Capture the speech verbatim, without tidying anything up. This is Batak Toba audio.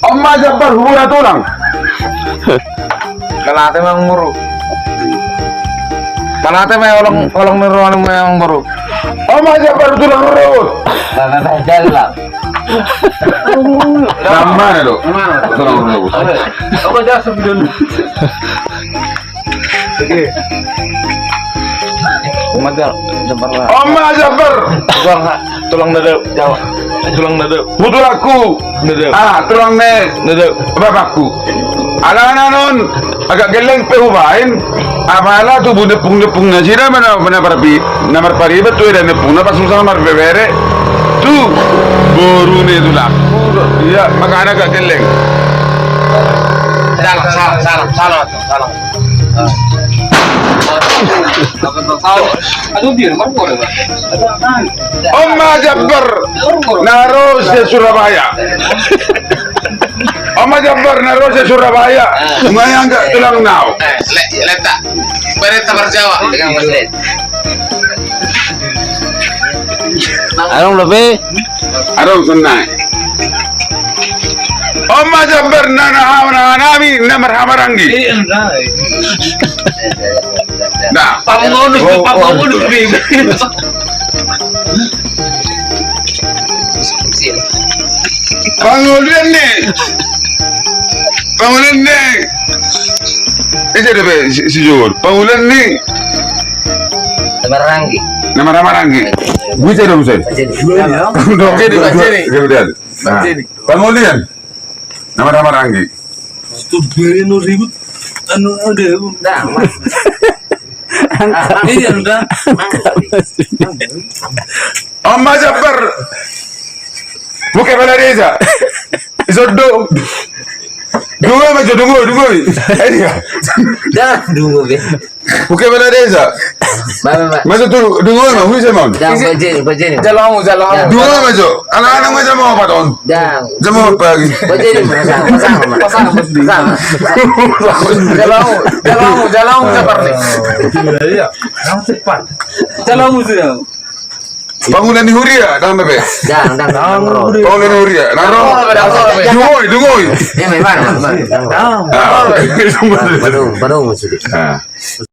On ma Jabbar, huboan tulang. Mauliate ma amangboru. Mauliate ma, holong, holong ni roha ni amangboru. On ma Jabbar, tulang rorobot. Dalam. Dalam mana do? Tulang rorobot. Apa jasa bidon? Oke. Magal, Jabbar. On ma Jabbar. Tulang, tulang na dao. Tulang na dao. Hutulangku. Na dao. Ah, tulang ni. Na dao. Bapakku. Alana on, agak gelleng pe hubaen. Apala tubu nepung-nepung nasida mana, mana parpi, na marpariban tu eda nepung, na pas sanga marbebere. Tu boru ni tulang. Iya, makana agak gelleng. Salam, salam, salam, salam. On ma Jabbar na ro sian Surabaya. On ma Jabbar na ro sian Surabaya. Maya angka tulang nau. Leta. Berita berjawa. Adong dope. Adong sonai. On ma Jabbar na, na, na, nami na marhamaranggi. Nah. Pamangonus, pamangonus. Pangolian ni. Pangolian ni. Ise dope si, si Johor. Pangolian ni. Na marhamaranggi. Na marhamaranggi. Gue jadi apa sih? Jadi. Jadi, jadi. Jadi. Nah, pangolian. Na marhamaranggi. Itu beno ribut. Anu, ada. Nah, Mas. Iya, udah. On ma Jabbar. Bukan kepala desa. Isodo. Dungo ma jo, dungo, dungo. Iya. Dah, dungo be. Bukan kepala desa. Bapak, Pak. Masuk tu, dungo ma, hui sama. Dah, bajeni, bajeni. Jalamu, jalamu. Dungo ma jo. Anak-anak ma jam empat on. Dah. Jam empat pagi. Bajeni, pasang, pasang, pasang. Jalamu, jalamu, jalamu, jalamu. Iya, iya. Yang cepat. Jalamu sudah. Pangolian ni huria, dang dope. Dang, dang, dang, dang, ro. Pangolian ni huria, dang ro. Dang ro, dang ro. Dungoi, dungoi. Iya, memang, memang, dang ro. Ah, padung, padung, maksudnya. Ah.